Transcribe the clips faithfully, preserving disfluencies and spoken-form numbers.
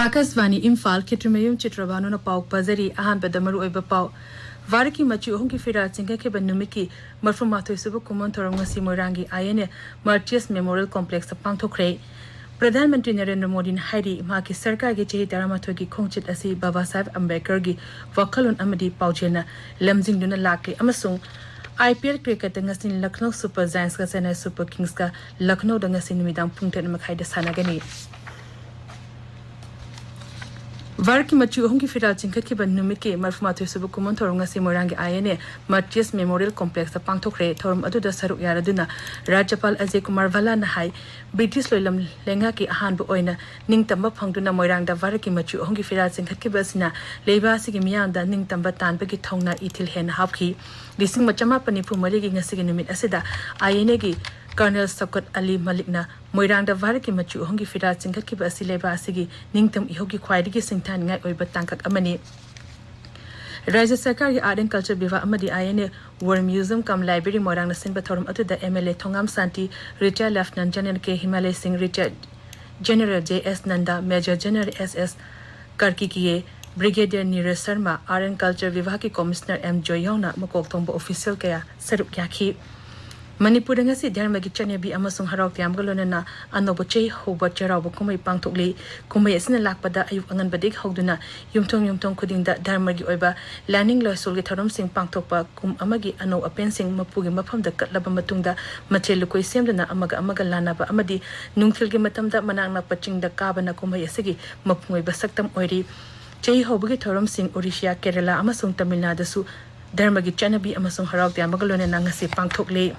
ꯑꯥꯀꯥꯁꯕꯥꯅꯤ ꯏꯝꯐꯥꯜ, ꯈꯦꯇ꯭ꯔꯤꯃꯌꯨꯝ ꯆꯤꯇ꯭ꯔꯕꯥꯅꯨꯅ ꯄꯥꯎ ꯄꯥꯖꯔꯤ꯫ ꯑꯍꯥꯟꯕꯗ ꯃꯔꯨꯑꯣꯏꯕ ꯄꯥꯎ꯫ ꯚꯥꯔꯠꯀꯤ ꯃꯆꯨ ꯑꯍꯨꯝꯒꯤ ꯐꯤꯔꯥꯜ ꯆꯤꯡꯈꯠꯈꯤꯕ ꯅꯨꯃꯤꯠꯀꯤ ꯃꯔꯐꯨ ꯃꯥꯊꯣꯏ ꯁꯨꯕ ꯀꯨꯝꯑꯣꯟ ꯊꯧꯔꯝ ꯉꯁꯤ ꯃꯣꯏꯔꯥꯡꯒꯤ ꯑꯥꯏ ꯑꯦꯟ ꯑꯦ ꯃꯥꯔꯇꯤꯌꯔꯁ ꯃꯦꯃꯣꯔꯤꯌꯦꯜ ꯀꯣꯝꯄ꯭ꯂꯦꯛꯁꯇ ꯄꯥꯡꯊꯣꯛꯈ꯭ꯔꯦ꯫ ꯄ꯭ꯔꯙꯥꯟ ꯃꯟꯇ꯭ꯔꯤ ꯅꯔꯦꯟꯗ꯭ꯔ ꯃꯣꯗꯤꯅ ꯍꯥꯏꯔꯤ, ꯃꯍꯥꯛꯀꯤ ꯁꯔꯀꯥꯔꯒꯤ ꯆꯍꯤ ꯇꯔꯥꯃꯥꯊꯣꯏꯒꯤ ꯈꯣꯡꯆꯠ ꯑꯁꯤ ꯕꯥꯕꯥ ꯁꯥꯍꯦꯕ ꯑꯝꯕꯦꯗꯀꯔꯒꯤ ꯋꯥꯈꯜꯂꯣꯟ ꯑꯃꯗꯤ ꯄꯥꯎꯖꯦꯜꯅ ꯂꯝꯖꯤꯡꯗꯨꯅ ꯂꯥꯛꯂꯤ ꯑꯃꯁꯨꯡ ꯑꯥꯏ ꯄꯤ ꯑꯦꯜ ꯀ꯭ꯔꯤꯀꯦꯠꯇ ꯉꯁꯤ ꯂꯈꯅꯧ ꯁꯨꯄꯔ ꯖꯥꯏꯟꯁꯀ ꯆꯦꯟꯅꯥꯏ ꯁꯨꯄꯔ ꯀꯤꯡꯁꯀ ꯂꯈꯅꯧꯗ ꯉꯁꯤ ꯅꯨꯃꯤꯗꯥꯡ ꯄꯨꯡ ꯇꯔꯦꯠ ꯃꯈꯥꯏꯗ ꯁꯥꯟꯅꯒꯅꯤ꯫ ꯚꯥꯔꯠꯀꯤ ꯃꯆꯨ ꯑꯍꯨꯝꯒꯤ ꯐꯤꯔꯥꯜ ꯆꯤꯡꯈꯠꯈꯤꯕ ꯅꯨꯃꯤꯠꯀꯤ ꯃꯔꯐꯨꯃꯥꯊꯣꯏ ꯁꯨꯕ ꯀꯨꯝꯑꯣꯟ ꯊꯧꯔꯝ ꯉꯁꯤ ꯃꯣꯏꯔꯥꯡꯒꯤ ꯑꯥꯏ ꯑꯦꯟ ꯑꯦ ꯃꯥꯔꯇꯤꯌꯔꯁ ꯃꯦꯃꯣꯔꯤꯌꯦꯜ ꯀꯣꯝꯄ꯭ꯂꯦꯛꯁꯇ ꯄꯥꯡꯊꯣꯛꯈ꯭ꯔꯦ꯫ ꯊꯧꯔꯝ ꯑꯗꯨꯗ ꯁꯔꯨꯛ ꯌꯥꯔꯗꯨꯅ ꯔꯥꯖ꯭ꯌꯄꯥꯜ ꯑꯖꯌ ꯀꯨꯃꯥꯔ ꯚꯜꯂꯥꯅ ꯍꯥꯏ, ꯕ꯭ꯔꯤꯇꯤꯁ ꯂꯣꯏꯂꯝ ꯂꯩꯉꯥꯛꯀꯤ ꯑꯍꯥꯟꯕ ꯑꯣꯏꯅ ꯅꯤꯡꯇꯝꯕ ꯐꯪꯗꯨꯅ ꯃꯣꯏꯔꯥꯡꯗ ꯚꯥꯔꯠꯀꯤ ꯃꯆꯨ ꯑꯍꯨꯝꯒꯤ ꯐꯤꯔꯥꯜ ꯆꯤꯡꯈꯠꯈꯤꯕ ꯑꯁꯤꯅ ꯂꯩꯕꯥꯛ ꯑꯁꯤꯒꯤ ꯃꯤꯌꯥꯝꯗ ꯅꯤꯡꯇꯝꯕ ꯇꯥꯟꯕꯒꯤ ꯊꯧꯅꯥ ꯏꯊꯤꯜ ꯍꯦꯟꯅ ꯍꯥꯞꯈꯤ꯫ ꯂꯤꯁꯤꯡ ꯑꯃ ꯆꯃꯥꯄꯟ ꯅꯤꯐꯨ ꯃꯔꯤꯒꯤ ꯉꯁꯤꯒꯤ ꯅꯨꯃꯤꯠ ꯑꯁꯤꯗ ꯑꯥꯏ ꯑꯦꯟ ꯑꯦꯒꯤ ꯀꯔꯅꯦꯜ ꯁꯧꯀꯠ ꯑꯂꯤ ꯃꯂꯤꯛꯅ ꯃꯣꯏꯔꯥꯡꯗ ꯚꯥꯔꯠꯀꯤ ꯃꯆꯨ ꯑꯍꯨꯝꯒꯤ ꯐꯤꯔꯥꯜ ꯆꯤꯡꯈꯠꯈꯤꯕ ꯑꯁꯤ ꯂꯩꯕꯥꯛ ꯑꯁꯤꯒꯤ ꯅꯤꯡꯇꯝ ꯏꯍꯧꯒꯤ ꯈ꯭ꯋꯥꯏꯗꯒꯤ ꯁꯤꯡꯊꯥꯅꯤꯡꯉꯥꯏ ꯑꯣꯏꯕ ꯇꯥꯡꯀꯛ ꯑꯃꯅꯤ꯫ ꯔꯥꯖ꯭ꯌ ꯁꯔꯀꯥꯔꯒꯤ ꯑꯥꯔꯠ ꯑꯦꯟ ꯀꯜꯆꯔ ꯕꯤꯚꯥꯒ ꯑꯃꯗꯤ I N A war museum cum library ꯃꯣꯏꯔꯥꯡꯅ ꯁꯤꯟꯕ ꯊꯧꯔꯝ ꯑꯗꯨꯗ M L A Thongam Shanti, retired lieutenant general K Himalaya Singh, retired general J S Nanda, major general S S ꯀꯥꯔꯀꯤꯀꯤꯌꯦ, brigadier Niraj Sharma, art and culture ꯕꯤꯚꯥꯒꯀꯤ ꯀꯣꯃꯤꯁꯅꯔ ꯑꯦꯝ ꯖꯣꯏ ꯌꯥꯎꯅ ꯃꯀꯣꯛ ꯊꯣꯡꯕ ꯑꯣꯐꯤꯁꯤꯌꯦꯜ ꯀꯌꯥ ꯁꯔꯨꯛ ꯌꯥꯈꯤ꯫ ꯃꯅꯤꯄꯨꯔꯗ ꯉꯁꯤ ꯙꯔꯃꯒꯤ ꯆꯠꯅꯕꯤ ꯑꯃꯁꯨꯡ ꯍꯔꯥꯎ ꯇꯌꯥꯝꯕꯒ ꯂꯣꯏꯅꯅ ꯑꯅꯧꯕ ꯆꯍꯤ ꯍꯧꯕ ꯆꯩꯔꯥꯎꯕ ꯀꯨꯝꯍꯩ ꯄꯥꯡꯊꯣꯛꯂꯤ꯫ ꯀꯨꯝꯍꯩ ꯑꯁꯤꯅ ꯂꯥꯛꯄꯗ ꯑꯌꯨꯛ ꯑꯉꯟꯕꯗꯒꯤ ꯍꯧꯗꯨꯅ ꯌꯨꯝꯊꯣꯡ ꯌꯨꯝꯊꯣꯡ ꯈꯨꯗꯤꯡꯗ ꯙꯔꯃꯒꯤ ꯑꯣꯏꯕ ꯂꯥꯏꯅꯤꯡ ꯂꯥꯏꯁꯣꯜꯒꯤ ꯊꯧꯔꯝꯁꯤꯡ ꯄꯥꯡꯊꯣꯛꯄ, ꯀꯨꯝ ꯑꯃꯒꯤ ꯑꯅꯧ ꯑꯄꯦꯟꯁꯤꯡ ꯃꯄꯨꯒꯤ ꯃꯐꯝꯗ ꯀꯠꯂꯕ ꯃꯇꯨꯡꯗ ꯃꯊꯦꯜ ꯂꯨꯀꯣꯏ ꯁꯦꯝꯗꯨꯅ ꯑꯃꯒ ꯑꯃꯒ ꯂꯥꯟꯅꯕ ꯑꯃꯗꯤ ꯅꯨꯡꯊꯤꯜꯒꯤ ꯃꯇꯝꯗ ꯃꯅꯥꯛ ꯅꯛꯄ ꯆꯤꯡꯗ ꯀꯥꯕꯅ ꯀꯨꯝꯍꯩ ꯑꯁꯤꯒꯤ ꯃꯄꯨꯡ ꯑꯣꯏꯕ ꯁꯛꯇꯝ ꯑꯣꯏꯔꯤ꯫ ꯆꯍꯤ ꯍꯧꯕꯒꯤ ꯊꯧꯔꯝꯁꯤꯡ ꯑꯣꯔꯤꯁꯤꯌꯥ, ꯀꯦꯔꯂꯥ ꯑꯃꯁꯨꯡ ꯇꯃꯤꯜ ꯅꯥꯗꯨꯁꯨ ꯙꯔꯃꯒꯤ ꯆꯠꯅꯕꯤ ꯑꯃꯁꯨꯡ ꯍꯔꯥꯎ ꯇꯌꯥꯝꯕꯒ ꯂꯣꯏꯅꯅ ꯉꯁꯤ ꯄꯥꯡꯊꯣꯛꯂꯤ꯫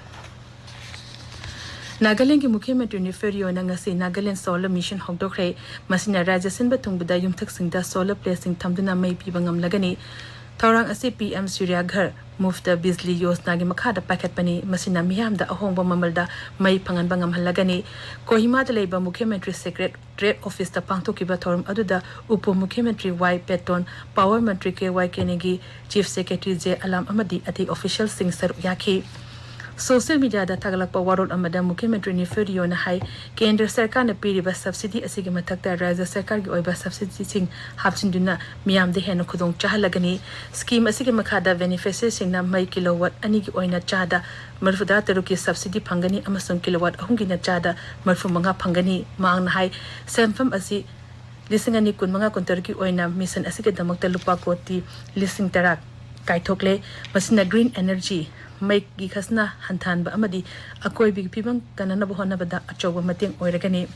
ꯅꯥꯒꯥꯂꯦꯟꯗꯒꯤ ꯃꯨꯈ꯭ꯌ ꯃꯟꯇ꯭ꯔꯤ ꯅꯤꯐꯤꯌꯨ ꯔꯤꯑꯣꯅ ꯉꯁꯤ ꯅꯥꯒꯥꯂꯦꯟꯗ ꯁꯣꯂꯔ ꯃꯤꯁꯟ ꯍꯧꯗꯣꯛꯈ꯭ꯔꯦ꯫ ꯃꯁꯤꯅ ꯔꯥꯖ꯭ꯌ ꯁꯤꯟꯕ ꯊꯨꯡꯕꯗ ꯌꯨꯝꯊꯛꯁꯤꯡꯗ ꯁꯣꯂꯔ ꯄ꯭ꯂꯦꯠꯁꯤꯡ ꯊꯝꯗꯨꯅ ꯃꯩ ꯄꯤꯕ ꯉꯝꯂꯒꯅꯤ꯫ ꯊꯧꯔꯥꯡ ꯑꯁꯤ ꯄꯤ ꯑꯦꯝ ꯁꯨꯔ꯭ꯌ ꯘꯔ ꯃꯨꯐꯇ ꯕꯤꯖꯂꯤ ꯌꯣꯖꯅꯥꯒꯤ ꯃꯈꯥꯗ ꯄꯥꯏꯈꯠꯄꯅꯤ꯫ ꯃꯁꯤꯅ ꯃꯤꯌꯥꯝꯗ ꯑꯍꯣꯡꯕ ꯃꯃꯜꯗ ꯃꯩ ꯐꯪꯍꯟꯕ ꯉꯝꯍꯜꯂꯒꯅꯤ꯫ ꯀꯣꯍꯤꯃꯥꯗ ꯂꯩꯕ ꯃꯨꯈ꯭ꯌ ꯃꯟꯇ꯭ꯔꯤ ꯁꯦꯀ꯭ꯔꯦꯇꯔꯤꯌꯦꯠ ꯑꯣꯐꯤꯁꯇ ꯄꯥꯡꯊꯣꯛꯈꯤꯕ ꯊꯧꯔꯝ ꯑꯗꯨꯗ ꯎꯄ ꯃꯨꯈ꯭ꯌ ꯃꯟꯇ꯭ꯔꯤ ꯋꯥꯏ ꯄꯦꯇꯣꯟ, ꯄꯥꯋꯔ ꯃꯟꯇ꯭ꯔꯤ ꯀꯦ ꯋꯥꯏ ꯀꯦꯅꯦꯒꯤ, ꯆꯤꯐ ꯁꯦꯀ꯭ꯔꯦꯇꯔꯤ ꯖꯦ ꯑꯂꯥꯝ ꯑꯃꯗꯤ ꯑꯇꯩ ꯑꯣꯐꯤꯁꯤꯌꯦꯜꯁꯤꯡ ꯁꯔꯨꯛ ꯌꯥꯈꯤ꯫ ꯁꯣꯁꯤꯌꯦꯜ ꯃꯤꯗꯤꯌꯥꯗ ꯊꯥꯒꯠꯂꯛꯄ ꯋꯥꯔꯣꯜ ꯑꯃꯗ ꯃꯨꯈ꯭ꯌ ꯃꯟꯇ꯭ꯔꯤ ꯅꯤꯐꯤꯌꯨ ꯔꯤꯌꯣꯅ ꯍꯥꯏ, ꯀꯦꯟꯗ꯭ꯔ ꯁꯔꯀꯥꯔꯅ ꯄꯤꯔꯤꯕ ꯁꯕꯁꯤꯗꯤ ꯑꯁꯤꯒꯤ ꯃꯊꯛꯇ ꯔꯥꯖ꯭ꯌ ꯁꯔꯀꯥꯔꯒꯤ ꯑꯣꯏꯕ ꯁꯕꯁꯤꯗꯤꯁꯤꯡ ꯍꯥꯞꯆꯤꯟꯗꯨꯅ ꯃꯤꯌꯥꯝꯗ ꯍꯦꯟꯅ ꯈꯨꯗꯣꯡ ꯆꯥꯍꯜꯂꯒꯅꯤ꯫ ꯁ꯭ꯀꯤꯝ ꯑꯁꯤꯒꯤ ꯃꯈꯥꯗ ꯕꯦꯅꯤꯐꯤꯁꯔꯤꯁꯤꯡꯅ ꯃꯩ ꯀꯤꯂꯣꯋꯥꯠ ꯑꯅꯤꯒꯤ ꯑꯣꯏꯅ ꯆꯥꯗ ꯃꯔꯤꯐꯨꯇꯔꯥ ꯇꯔꯨꯛꯀꯤ ꯁꯕꯁꯤꯗꯤ ꯐꯪꯒꯅꯤ ꯑꯃꯁꯨꯡ ꯀꯤꯂꯣꯋꯥꯠ ꯑꯍꯨꯝꯒꯤꯅ ꯆꯥꯗ ꯃꯔꯤꯐꯨꯃꯉꯥ ꯐꯪꯒꯅꯤ꯫ ꯃꯍꯥꯛꯅ ꯍꯥꯏ, ꯁꯦꯟꯐꯝ ꯑꯁꯤ ꯂꯤꯁꯤꯡ ꯑꯅꯤ ꯀꯨꯟꯃꯉꯥ ꯀꯨꯟꯇꯔꯨꯛꯀꯤ ꯑꯣꯏꯅ ꯃꯤꯁꯟ ꯑꯁꯤꯒꯤꯗꯃꯛꯇ ꯂꯨꯄꯥ ꯀꯣꯇꯤ ꯂꯤꯁꯤꯡ ꯇꯔꯥ ꯀꯥꯏꯊꯣꯛꯂꯦ꯫ ꯃꯁꯤꯅ ꯒ꯭ꯔꯤꯟ ꯑꯦꯅꯔꯖꯤ, ꯃꯩꯒꯤ ꯈꯁꯅꯥ ꯍꯟꯊꯍꯟꯕ ꯑꯃꯗꯤ ꯑꯀꯣꯏꯕꯒꯤ ꯐꯤꯕꯝ ꯀꯟꯅꯅꯕ ꯍꯣꯠꯅꯕꯗ ꯑꯆꯧꯕ ꯃꯇꯦꯡ ꯑꯣꯏꯔꯒꯅꯤ꯫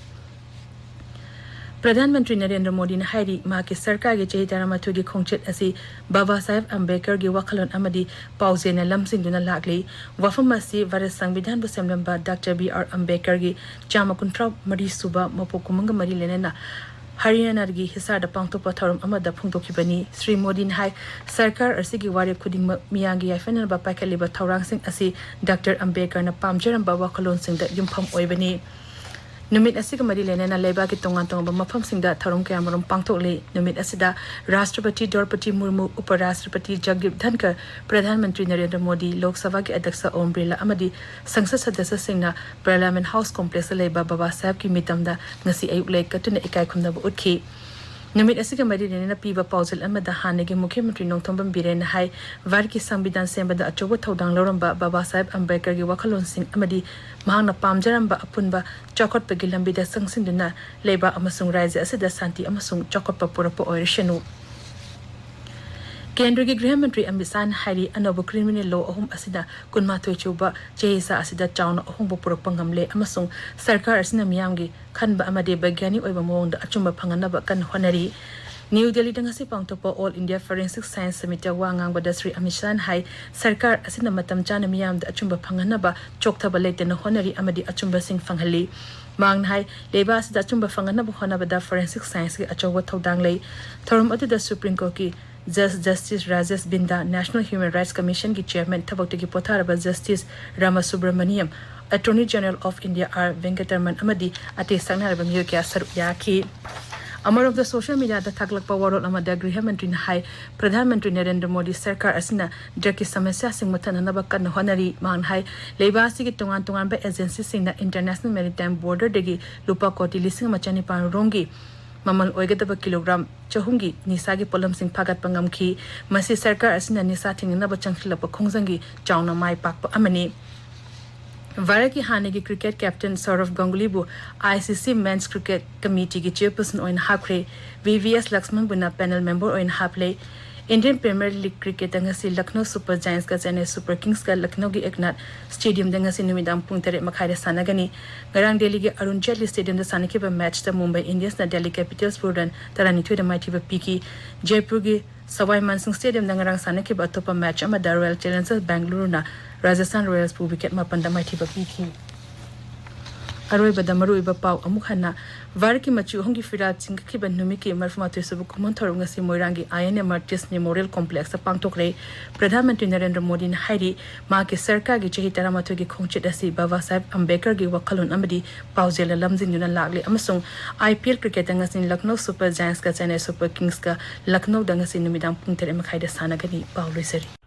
ꯄ꯭ꯔꯙꯥꯟ ꯃꯟꯇ꯭ꯔꯤ ꯅꯔꯦꯟꯗ꯭ꯔ ꯃꯣꯗꯤꯅ ꯍꯥꯏꯔꯤ, ꯃꯍꯥꯛꯀꯤ ꯁꯔꯀꯥꯔꯒꯤ ꯆꯍꯤ ꯇꯔꯥꯃꯥꯊꯣꯏꯒꯤ ꯈꯣꯡꯆꯠ ꯑꯁꯤ ꯕꯥꯕꯥ ꯁꯥꯍꯦꯕ ꯑꯝꯕꯦꯗꯀꯔꯒꯤ ꯋꯥꯈꯜꯂꯣꯟ ꯑꯃꯗꯤ ꯄꯥꯎꯖꯦꯜꯅ ꯂꯝꯖꯤꯡꯗꯨꯅ ꯂꯥꯛꯂꯤ꯫ ꯋꯥꯐꯝ ꯑꯁꯤ ꯚꯥꯔꯠ ꯁꯪꯕꯤꯙꯥꯟꯕꯨ ꯁꯦꯝꯂꯝꯕ ꯗꯥꯛꯇꯔ ꯕꯤ ꯑꯥꯔ ꯑꯝꯕꯦꯗꯀꯔꯒꯤ ꯆꯥꯝꯃ ꯀꯨꯟꯊ꯭ꯔꯥ ꯃꯔꯤ ꯁꯨꯕ ꯃꯄꯣꯛ ꯀꯨꯝꯑꯣꯟꯒ ꯃꯔꯤ ꯂꯩꯅꯅ ꯍꯔꯤꯌꯥꯅꯥꯒꯤ ꯍꯤꯁꯥꯔꯗ ꯄꯥꯡꯊꯣꯛꯄ ꯊꯧꯔꯝ ꯑꯃꯗ ꯐꯣꯡꯗꯣꯛꯈꯤꯕꯅꯤ꯫ ꯁ꯭ꯔꯤ ꯃꯣꯗꯤꯅ ꯍꯥꯏ, ꯁꯔꯀꯥꯔ ꯑꯁꯤꯒꯤ ꯋꯥꯔꯦꯞ ꯈꯨꯗꯤꯡꯃꯛ ꯃꯤꯌꯥꯝꯒꯤ ꯌꯥꯏꯐꯅꯅꯕ ꯄꯥꯏꯈꯠꯂꯤꯕ ꯊꯧꯔꯥꯡꯁꯤꯡ ꯑꯁꯤ ꯗꯥꯛꯇꯔ ꯑꯝꯕꯦꯗꯀꯔꯅ ꯄꯥꯝꯖꯔꯝꯕ ꯋꯥꯈꯜꯂꯣꯟꯁꯤꯡꯗ ꯌꯨꯝꯐꯝ ꯑꯣꯏꯕꯅꯤ꯫ ꯅꯨꯃꯤꯠ ꯑꯁꯤꯒ ꯃꯔꯤ ꯂꯩꯅꯅ ꯂꯩꯕꯥꯛꯀꯤ ꯇꯣꯉꯥꯟ ꯇꯣꯉꯥꯟꯕ ꯃꯐꯝꯁꯤꯡꯗ ꯊꯧꯔꯝ ꯀꯌꯥꯃꯔꯨꯝ ꯄꯥꯡꯊꯣꯛꯂꯤ꯫ ꯅꯨꯃꯤꯠ ꯑꯁꯤꯗ ꯔꯥꯁꯇ꯭ꯔꯄꯇꯤ ꯗ꯭ꯔꯧꯄꯗꯤ ꯃꯨꯔꯃꯨ, ꯎꯄ ꯔꯥꯁꯇ꯭ꯔꯄꯇꯤ ꯖꯒꯗꯤꯞ ꯙꯟꯀꯔ, ꯄ꯭ꯔꯙꯥꯟ ꯃꯟꯇ꯭ꯔꯤ ꯅꯔꯦꯟꯗ꯭ꯔ ꯃꯣꯗꯤ, ꯂꯣꯛ ꯁꯚꯥꯒꯤ ꯑꯗ꯭ꯌꯛꯁ ꯑꯣꯝ ꯕꯤꯔꯂꯥ ꯑꯃꯗꯤ ꯁꯪꯁꯗ ꯁꯗꯁ꯭ꯌꯁꯤꯡꯅ ꯄꯥꯔꯂꯤꯌꯥꯃꯦꯟ ꯍꯥꯎꯁ ꯀꯣꯝꯄ꯭ꯂꯦꯛꯁꯇ ꯂꯩꯕ ꯕꯕꯥ ꯁꯥꯍꯦꯕꯀꯤ ꯃꯤꯇꯝꯗ ꯉꯁꯤ ꯑꯌꯨꯛ ꯂꯩ ꯀꯠꯇꯨꯅ ꯏꯀꯥꯏ ꯈꯨꯝꯅꯕ ꯎꯠꯈꯤ꯫ ꯅꯨꯃꯤꯠ ꯑꯁꯤꯒ ꯃꯔꯤ ꯂꯩꯅꯅ ꯄꯤꯕ ꯄꯥꯎꯖꯦꯜ ꯑꯃꯗ ꯍꯥꯟꯅꯒꯤ ꯃꯨꯈ꯭ꯌ ꯃꯟꯇ꯭ꯔꯤ ꯅꯣꯡꯊꯣꯝꯕꯝ ꯕꯤꯔꯦꯟꯅ ꯍꯥꯏ, ꯚꯥꯔꯠꯀꯤ ꯁꯪꯕꯤꯙꯥꯟ ꯁꯦꯝꯕꯗ ꯑꯆꯧꯕ ꯊꯧꯗꯥꯡ ꯂꯧꯔꯝꯕ ꯕꯕꯥ ꯁꯥꯍꯦꯕ ꯑꯝꯕꯦꯗꯀꯔꯒꯤ ꯋꯥꯈꯜꯂꯣꯟꯁꯤꯡ ꯑꯃꯗꯤ ꯃꯍꯥꯛꯅ ꯄꯥꯝꯖꯔꯝꯕ ꯑꯄꯨꯟꯕ ꯆꯥꯎꯈꯠꯄꯒꯤ ꯂꯝꯕꯤꯗ ꯆꯪꯁꯤꯟꯗꯨꯅ ꯂꯩꯕꯥꯛ ꯑꯃꯁꯨꯡ ꯔꯥꯖ꯭ꯌ ꯑꯁꯤꯗ ꯁꯥꯟꯇꯤ ꯑꯃꯁꯨꯡ ꯆꯥꯎꯈꯠꯄ ꯄꯨꯔꯛꯄ ꯑꯣꯏꯔꯁꯅꯨ꯫ ꯀꯦꯟꯗ꯭ꯔꯒꯤ ꯒ꯭ꯔꯤꯍ ꯃꯟꯇ꯭ꯔꯤ ꯑꯃꯤꯠ ꯁꯥꯍꯅ ꯍꯥꯏꯔꯤ, ꯑꯅꯧꯕ ꯀ꯭ꯔꯤꯃꯤꯅꯦꯜ ꯂꯣ ꯑꯍꯨꯝ ꯑꯁꯤꯅ ꯀꯨꯟꯃꯥꯊꯣꯏ ꯁꯨꯕ ꯆꯍꯤꯆꯥ ꯑꯁꯤꯗ ꯆꯥꯎꯅ ꯑꯍꯣꯡꯕ ꯄꯨꯔꯛꯄ ꯉꯝꯂꯦ ꯑꯃꯁꯨꯡ ꯁꯔꯀꯥꯔ ꯑꯁꯤꯅ ꯃꯤꯌꯥꯝꯒꯤ ꯈꯟꯕ ꯑꯃꯗꯤ ꯕꯩꯒ꯭ꯌꯥꯅꯤꯛ ꯑꯣꯏꯕ ꯃꯑꯣꯡꯗ ꯑꯆꯨꯝꯕ ꯐꯪꯍꯟꯅꯕ ꯀꯟꯅ ꯍꯣꯠꯅꯔꯤ꯫ ꯅ꯭ꯌꯨ ꯗꯦꯜꯂꯤꯗ ꯉꯁꯤ ꯄꯥꯡꯊꯣꯛꯄ ꯑꯣꯜ ꯏꯟꯗꯤꯌꯥ ꯐꯣꯔꯦꯟꯁꯤꯛ ꯁꯥꯏꯟꯁ ꯁꯃꯤꯠꯇ ꯋꯥ ꯉꯥꯡꯕꯗ ꯁ꯭ꯔꯤ ꯑꯃꯤꯠ ꯁꯥꯍꯅ ꯍꯥꯏ, ꯁꯔꯀꯥꯔ ꯑꯁꯤꯅ ꯃꯇꯝ ꯆꯥꯅ ꯃꯤꯌꯥꯝꯗ ꯑꯆꯨꯝꯕ ꯐꯪꯍꯟꯅꯕ ꯆꯣꯛꯊꯕ ꯂꯩꯇꯅ ꯍꯣꯠꯅꯔꯤ ꯑꯃꯗꯤ ꯑꯆꯨꯝꯕꯁꯤꯡ ꯐꯪꯍꯜꯂꯤ꯫ ꯃꯍꯥꯛꯅ ꯍꯥꯏ, ꯂꯩꯕꯥꯛ ꯑꯁꯤꯗ ꯑꯆꯨꯝꯕ ꯐꯪꯍꯟꯅꯕ ꯍꯣꯠꯅꯕꯗ ꯐꯣꯔꯦꯟꯁꯤꯛ ꯁꯥꯏꯟꯁꯀꯤ ꯑꯆꯧꯕ ꯊꯧꯗꯥꯡ ꯂꯩ꯫ ꯊꯧꯔꯝ ꯑꯗꯨꯗ ꯁꯨꯄ꯭ꯔꯤꯝ ꯀꯣꯔꯠꯀꯤ ꯖꯁ justice Rajesh Bindal, national human rights ꯀꯃꯤꯁꯟꯒꯤ ꯆꯤꯌꯔꯃꯦꯟ ꯊꯕꯛꯇꯒꯤ ꯄꯣꯊꯥꯔꯕ justice Rama Subramaniam, attorney general of India R Venkataraman ꯑꯃꯗꯤ ꯑꯇꯩ ꯁꯛꯅꯥꯏꯔꯕ ꯃꯤꯑꯣꯏ ꯀꯌꯥ ꯁꯔꯨꯛ ꯌꯥꯈꯤ꯫ ꯑꯃꯔꯣꯝꯗ, ꯁꯣꯁꯤꯌꯦꯜ ꯃꯤꯗꯤꯌꯥꯗ ꯊꯥꯒꯠꯂꯛꯄ ꯋꯥꯔꯣꯜ ꯑꯃꯗ ꯒ꯭ꯔꯤꯍ ꯃꯟꯇ꯭ꯔꯤꯅ ꯍꯥꯏ, ꯄ꯭ꯔꯙꯥꯟ ꯃꯟꯇ꯭ꯔꯤ ꯅꯔꯦꯟꯗ꯭ꯔ ꯃꯣꯗꯤ ꯁꯔꯀꯥꯔ ꯑꯁꯤꯅ ꯗ꯭ꯔꯒꯀꯤ ꯁꯃꯁ꯭ꯌꯥꯁꯤꯡ ꯃꯨꯠꯊꯠꯅꯅꯕ ꯀꯟꯅ ꯍꯣꯠꯅꯔꯤ꯫ ꯃꯍꯥꯛꯅ ꯍꯥꯏ, ꯂꯩꯕꯥꯛ ꯑꯁꯤꯒꯤ ꯇꯣꯉꯥꯟ ꯇꯣꯉꯥꯟꯕ ꯑꯦꯖꯦꯟꯁꯤꯁꯤꯡꯅ ꯏꯟꯇꯔꯅꯦꯁꯅꯦꯜ ꯃꯦꯔꯤꯇꯥꯏꯝ ꯕꯣꯔꯗꯔꯗꯒꯤ ꯂꯨꯄꯥ ꯀꯣꯇꯤ ꯂꯤꯁꯤꯡ ꯑꯃ ꯆꯅꯤꯄꯥꯟ ꯔꯣꯝꯒꯤ ꯃꯃꯜ ꯑꯣꯏꯒꯗꯕ ꯀꯤꯂꯣꯒ꯭ꯔꯥꯝ ꯆꯍꯨꯝꯒꯤ ꯅꯤꯁꯥꯒꯤ ꯄꯣꯠꯂꯝꯁꯤꯡ ꯐꯥꯒꯠꯄ ꯉꯝꯈꯤ꯫ ꯃꯁꯤ ꯁꯔꯀꯥꯔ ꯑꯁꯤꯅ ꯅꯤꯁꯥ ꯊꯤꯡꯅꯅꯕ ꯆꯪꯁꯤꯜꯂꯛꯄ ꯈꯣꯡꯖꯪꯒꯤ ꯆꯥꯎꯅ ꯃꯥꯏ ꯄꯥꯛꯄ ꯑꯃꯅꯤ꯫ ꯚꯥꯔꯠꯀꯤ ꯍꯥꯟꯅꯒꯤ ꯀ꯭ꯔꯤꯀꯦꯠ ꯀꯦꯞꯇꯦꯟ ꯁꯧꯔꯚ ꯒꯪꯒꯨꯂꯤꯕꯨ ꯑꯥꯏ ꯁꯤ ꯁꯤ ꯃꯦꯟꯁ ꯀ꯭ꯔꯤꯀꯦꯠ ꯀꯃꯤꯇꯤꯒꯤ ꯆꯤꯌꯔꯄꯔꯁꯟ ꯑꯣꯏꯅ ꯍꯥꯞꯈ꯭ꯔꯦ꯫ ꯚꯤ ꯚꯤ ꯑꯦꯁ ꯂꯛꯁꯃꯟꯕꯨꯅ ꯄꯦꯅꯦꯜ ꯃꯦꯝꯕꯔ ꯑꯣꯏꯅ ꯍꯥꯞꯂꯦ꯫ ꯏꯟꯗꯤꯌꯟ ꯄ꯭ꯔꯤꯃꯤꯌꯔ ꯂꯤꯒ ꯀ꯭ꯔꯤꯀꯦꯠꯇ ꯉꯁꯤ ꯂꯈꯅꯧ ꯁꯨꯄꯔ ꯖꯥꯏꯟꯁꯀ ꯆꯦꯟꯅꯥꯏ ꯁꯨꯄꯔ ꯀꯤꯡꯁꯀ ꯂꯈꯅꯧꯒꯤ ꯑꯦꯛꯅꯥꯠ ꯁ꯭ꯇꯦꯗꯤꯌꯝꯗ ꯉꯁꯤ ꯅꯨꯃꯤꯗꯥꯡ ꯄꯨꯡ ꯇꯔꯦꯠ ꯃꯈꯥꯏꯗ ꯁꯥꯟꯅꯒꯅꯤ꯫ ꯉꯔꯥꯡ ꯗꯦꯜꯂꯤꯒꯤ ꯑꯔꯨꯟ ꯖꯦꯠꯂꯤ ꯁ꯭ꯇꯦꯗꯤꯌꯝꯗ ꯁꯥꯟꯅꯈꯤꯕ ꯃꯦꯆꯇ ꯃꯨꯝꯕꯥꯏ ꯏꯟꯗꯤꯌꯟꯁꯅ ꯗꯦꯜꯂꯤ ꯀꯦꯄꯤꯇꯜꯁꯄꯨ ꯔꯟ ꯇꯔꯥꯅꯤꯊꯣꯏꯗ ꯃꯥꯏꯊꯤꯕ ꯄꯤꯈꯤ꯫ ꯖꯩꯄꯨꯔꯒꯤ ꯁꯋꯥꯏ ꯃꯥꯟꯁꯤꯡ ꯁ꯭ꯇꯦꯗꯤꯌꯝꯗ ꯉꯔꯥꯡ ꯁꯥꯟꯅꯈꯤꯕ ꯑꯇꯣꯞꯄ ꯃꯦꯆ ꯑꯃꯗ ꯔꯣꯌꯦꯜ ꯆꯦꯂꯦꯟꯖꯔꯁ ꯕꯦꯡꯒꯂꯨꯔꯨꯅ ꯔꯥꯖꯁꯊꯥꯟ ꯔꯣꯌꯦꯜꯁꯄꯨ ꯋꯤꯀꯦꯠ ꯃꯥꯄꯟꯗ ꯃꯥꯏꯊꯤꯕ ꯄꯤꯈꯤ꯫ ꯑꯔꯣꯏꯕꯗ ꯃꯔꯨꯑꯣꯏꯕ ꯄꯥꯎ ꯑꯃꯨꯛ ꯍꯟꯅ꯫ ꯚꯥꯔꯠꯀꯤ ꯃꯆꯨ ꯑꯍꯨꯝꯒꯤ ꯐꯤꯔꯥꯜ ꯆꯤꯡꯈꯠꯈꯤꯕ ꯅꯨꯃꯤꯠꯀꯤ ꯃꯔꯤꯐꯨꯃꯥꯊꯣꯏ ꯁꯨꯕ ꯀꯨꯝꯑꯣꯟ ꯊꯧꯔꯝ ꯉꯁꯤ ꯃꯣꯏꯔꯥꯡꯒꯤ ꯑꯥꯏ ꯑꯦꯟ ꯑꯦ ꯃꯥꯔꯇꯤꯁ ꯃꯦꯃꯣꯔꯤꯌꯦꯜ ꯀꯣꯝꯄ꯭ꯂꯦꯛꯁꯇ ꯄꯥꯡꯊꯣꯛꯈ꯭ꯔꯦ꯫ ꯄ꯭ꯔꯙꯥꯟ ꯃꯟꯇ꯭ꯔꯤ ꯅꯔꯦꯟꯗ꯭ꯔ ꯃꯣꯗꯤꯅ ꯍꯥꯏꯔꯤ, ꯃꯍꯥꯛꯀꯤ ꯁꯔꯀꯥꯔꯒꯤ ꯆꯍꯤ ꯇꯔꯥꯃꯥꯊꯣꯏꯒꯤ ꯈꯣꯡꯆꯠ ꯑꯁꯤ ꯕꯥꯕꯥ ꯁꯥꯍꯦꯕ ꯑꯝꯕꯦꯗꯀꯔꯒꯤ ꯋꯥꯈꯜꯂꯣꯟ ꯑꯃꯗꯤ ꯄꯥꯎꯖꯦꯜꯅ ꯂꯝꯖꯤꯡꯗꯨꯅ ꯂꯥꯛꯂꯤ ꯑꯃꯁꯨꯡ ꯑꯥꯏ ꯄꯤ ꯑꯦꯜ ꯀ꯭ꯔꯤꯀꯦꯠꯇ ꯉꯁꯤ ꯂꯈꯅꯧ ꯁꯨꯄꯔ ꯖꯥꯏꯟꯁꯀ ꯆꯦꯟꯅꯥꯏ ꯁꯨꯄꯔ ꯀꯤꯡꯁꯀ ꯂꯈꯅꯧꯗ ꯉꯁꯤ ꯅꯨꯃꯤꯗꯥꯡ ꯄꯨꯡ ꯇꯔꯦꯠ ꯃꯈꯥꯏꯗ ꯁꯥꯟꯅꯒꯅꯤ꯫ ꯄꯥꯎ ꯂꯣꯏꯖꯔꯦ꯫